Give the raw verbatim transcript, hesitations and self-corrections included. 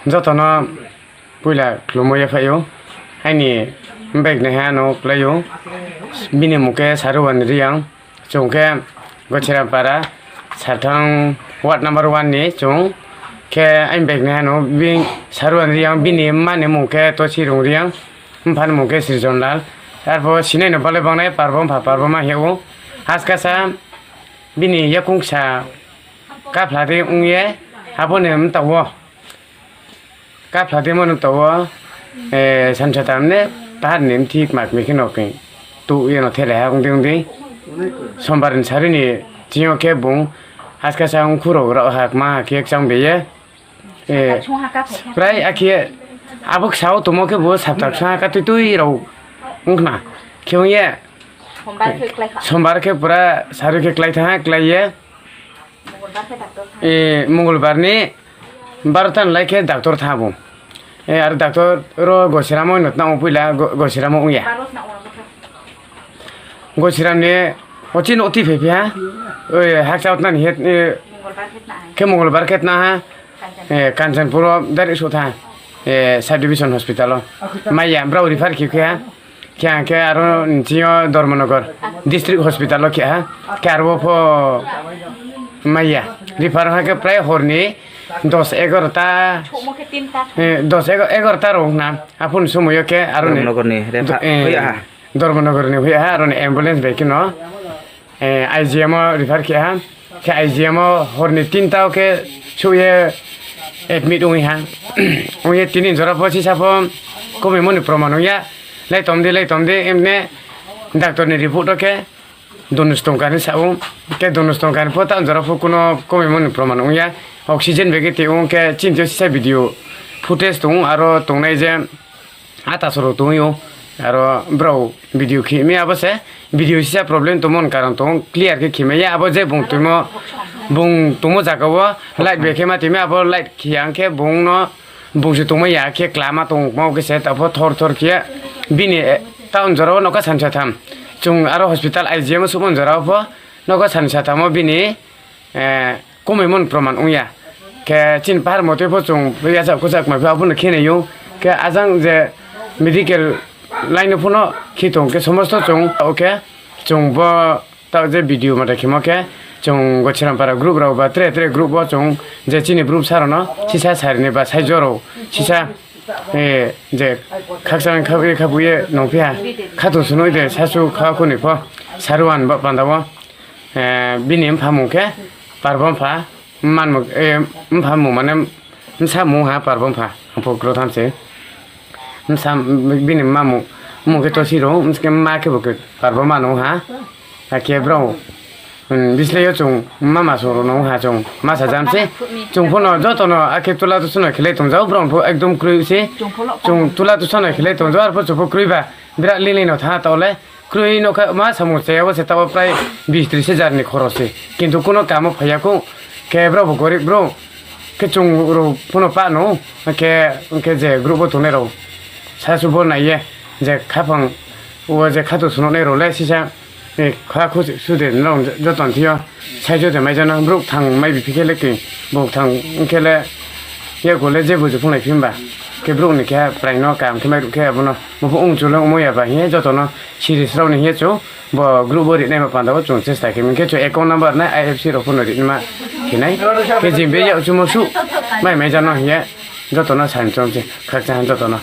Jotono puila khulumui yaphaio. Aini bag ni hai ano kwlaio. Bini mung khe Saruwan Riyang. Chwng khe Gochirampara, Sarthang ward number one ni chwng khe aini bag ni hai ano bini Saruwan Riyang, bini mma ni mung khe Tosirung Riyang, bupha ni mung khe Srijon Lal. Arpho sinai no balai bangnai Parbom pha Parboma heo. Haskasa bini yakung sa kaphla de wngye, aboni mtao. Kaphla de mano to o, eh, sansa tamne pahar ni mthi mak mi kheno khe tu yeno thele ha ungdi ungdi. Sombar ni sari ni chingo khe bung haskasa ungkhuro rok hak ma khe chang beye. Eh, prai akhe abuk sao tomo khe bo saptak sa ka tui tui rok ungkhna khe ungye. Sombar khe pura sari khe klai tha klai ye. Mongolbar khe doctor tha. Eh, Mongolbar ni barota ni lai khe doctor tha bo. Eh, aro doctor ro Gosiramo no tna puila Go-, Gosiramo wngya. Baro tna wngya bwkha. Gosiram ni ochi no oti phai phiya. Oi, hakcha tna ni het, eh, Mongolbar khe tna hai. Khe Mongolbar khe tna ha. Kanchanpur. Eh, Kanchanpur o direct so tha. Eh, sub division hospital o. Maya, brao refer khi khe ha. Khe ang khe aro nchio Dharmanagar district hospital o khe ha. Khe aro pho maya. Refer ha khe prai hor ni dos egarota, eh, dos ego-, egarota rok na. Aphun sumoyo khe aro ni Dharmanagar ni refer do-, eh, hoya ha. Dharmanagar ni hoya ha aro ni ambulance bai khe no. Eh, I G M o refer khe ha. Khe I G M o hor ni tinta o khe suye admit wngwi ha. Wngye tini jora pho sisa pho komimoni proman wngya. Lai tomdi, lai tomdi, emne doctor ni report o khe donus tongkani sao. Khe donus tongkani pho ta jora pho kuno komimoni proman wngya. Oxygen bai khe twi wng khe chini sisa video footage tongo aro tongnai je. Ah, tasoro tongwi o. Aro brao video khimi abo se. Video sisa problem tongmon karon tong clear khe khimai ya. Abo je bung tongmo, bung tongmo jaga o light bai khe ma timi abo light khiya hwnkhe bung no bung se tongmai ya khe klama tongma khe se tapho thor thor khe bini, eh, town jora o nokha sansa tham. Chwng aro hospital I G M o subon jora o pho nokha sansa thamo bini eh, komimon proman wngya. Khe chini pahar motwi pho chwng yachak kwchak mai pha abono khe naio. Khe ajang je medical line no phuno khi tong khe somosto chwng o khe chwng bo ta je video mata khimo khe chwng Gochirampara group rok ba tre tre group o chwng je chini group sa rok no sisa sarini ba saijo rok sisa, eh, je khakchang khakri khabuye nongphiya khatung sunui de sasu kha khuni pho saruan ba panda o. Eh, bini mphamung khe Parbom pha, manmung, eh, mphamung mane bwsa mung ha Parbom pha, aphuru thamse. Bwsa, bini mamung, mung khe Tosirung, bwsa khe ma khe bo khe Parbom mano ha. Hakhe brao, hmm, bislai o chwng mama soro no ha chwng masa jamse. Chwng phono jotono akhe tula tusuno khlai tongjao, brao pho ekdom kwrwi se. Chwng tula tusuno khlai tongjao, arpho chwng pho kwrwi ba. Birat lili no tha tole. Kwrwi nokha ma samung chaya bo se tabo prai bis tris hajar ni khoros se. Kintu kuno kamo phaiya kho. Khe bro bo gorib bro. Khe chwng rok phano pa no. Khe, khe je group o tongnai rok. Sasu bo naiye. Je khaphang o je khato sunoknai rok le sisa. E kha khu sude no joton thio. Saijo de maijano bro thang mai bi phikhe le khe. Bo thang khe le. Ye gole je buju phunai phimba. Khe bro ni khe prai no kam khe mai ruk khe abono. Bo ung chulung mo ya ba he jotono. Series rok ni hiya chwng bo group o rinai ma panda o chwng chesta khe, hinkhe chwng account number nai I F C rok phano rinai ma khinai. Khe jin be yak chumo su mai mai jano hiya jotono san chom se khakcha han jotono.